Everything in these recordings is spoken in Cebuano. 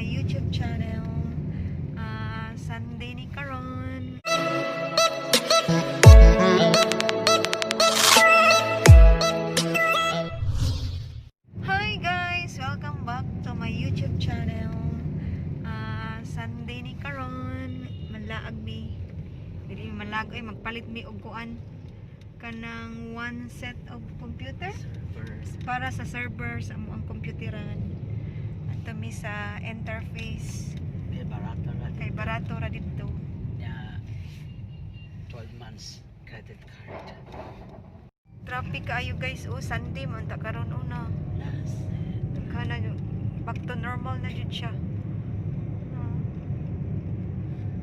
my YouTube channel. Sunday ni karon. Hi guys! Welcome back to my YouTube channel. Sunday ni karon, malaag mi. Dili mi malaag ay magpalit mi og kuan kanang one set of computer para sa server sa among computeran. Ato mi sa interface Kay barato ra. Kay barato ra didto. Ya, 12 months credit card. Traffic kaayo, guys, oh. Sunday man ta karon una. Yes. Kana back to normal na jud siya.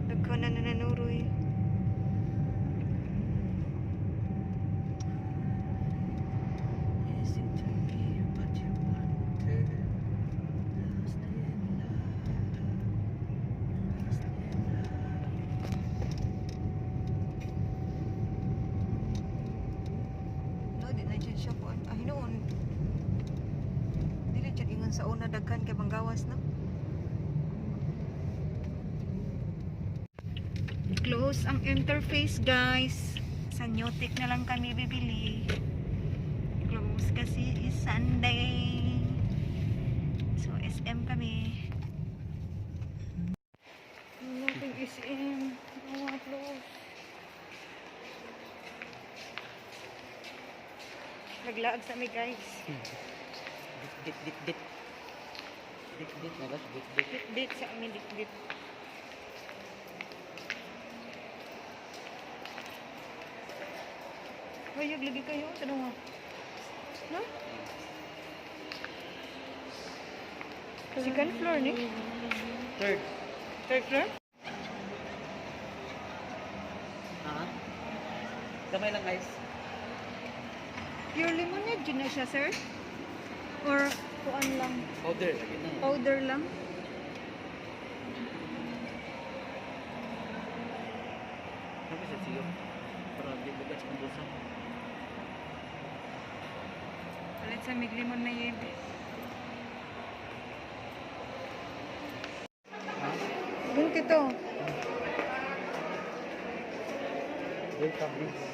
Daghan na nanuroy. Easy to be what you wanted. Lost in love. Lost in love. No, di na jud siya kuan. Ah, hinuon. Dili jud ingon sa una, daghan kay manggawas, no. Close ang interface, guys. Sa Newtech na lang kami bibili. Close kasi is Sunday. So, SM kami. Nothing SM. Oh, close. Naglaag sa mi, guys. Dit, dit, dit. Dit, dit, na ba? Dit, dit. Dit sa amin, dit dit. Hayag lagi kayo, tanong nga. No? Second floor ni? Third. Third floor? Ha? Gamay lang, guys. Pure lemonade yun na siya, sir? Or kuan lang? Powder. Lagi na. Powder lang? Ano sa siyo? Para di bugat sa bulsa. Palit sa mig lemonade. Doon kito. Welcome, please.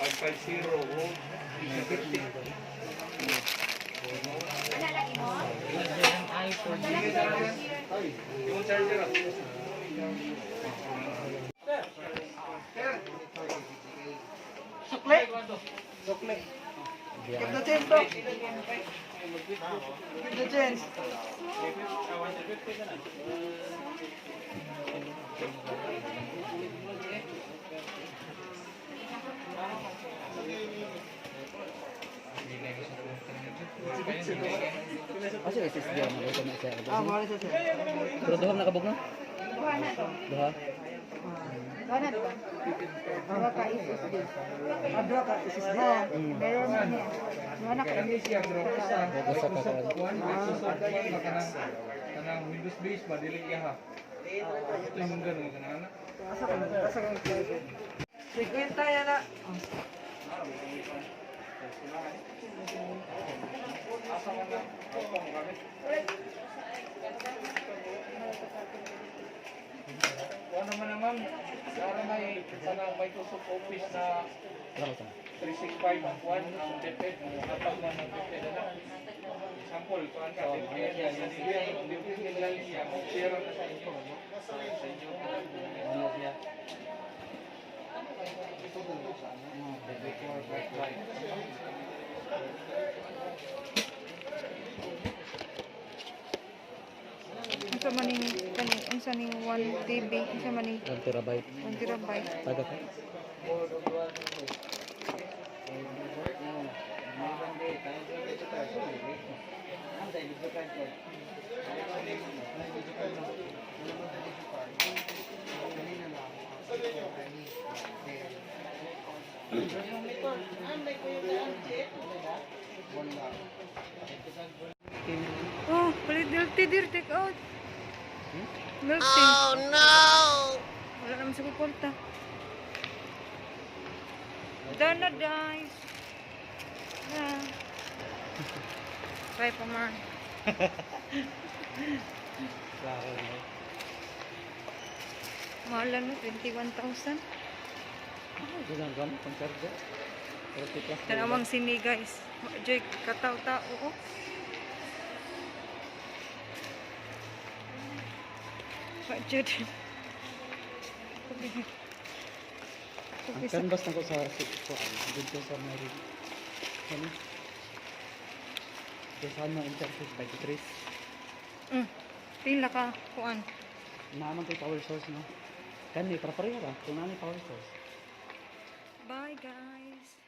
550 o 50. Yung charger, ah. Sukle? Sukle. Give the change, bro. Give the change. Asa SSD ang ito na siya? Ah, wala siya, sir. Pero duha na kabog, no? Duha na to. Duha. Duha na, diba? Duha ka SSD. Ah, duha ka SSD. Oo, meron na niya. Duha na ka SSD. Usa ka kuan. Microsoft One ba kanang Windows base ba, dili iya ha. Ito yung ganun kanang. Asa ka? Asa ka? 50 yan na. Asa ka na? Ako ang gamit. Kuha naman naman, para may kanang Microsoft Office na Wala ko. 365 ang kuan ang DepEd mo hatag lang ng DepEd na. Example, kuan ka DepEd, ang DepEd nila niya mo share na sa inyo. Sa inyo. Ano siya? Before birthright. Unsa man ning kani, unsa ning 1 TB, unsa man ni? 1 terabyte. 1 terabyte? Taga ka. Oh, palit milk tea dir, take out. Milk tea. Oh no! Wala naman sa kwarta. Done na, guys. Yeah. Try pa more. Klaro na. Mahal lang, no? 21,000. Ah, ganun ganun, pang charger. 30 plus. Tanawang sini, guys. Joy, kataw-tao, oh. Wa jud. Ang canvas na ko sa kuan, dito sa may ano? Sa ano interface by Trace. Pila ka kuan. Naaman kay power source, no. Kani para pareho ra kung naani power source. Bye, guys.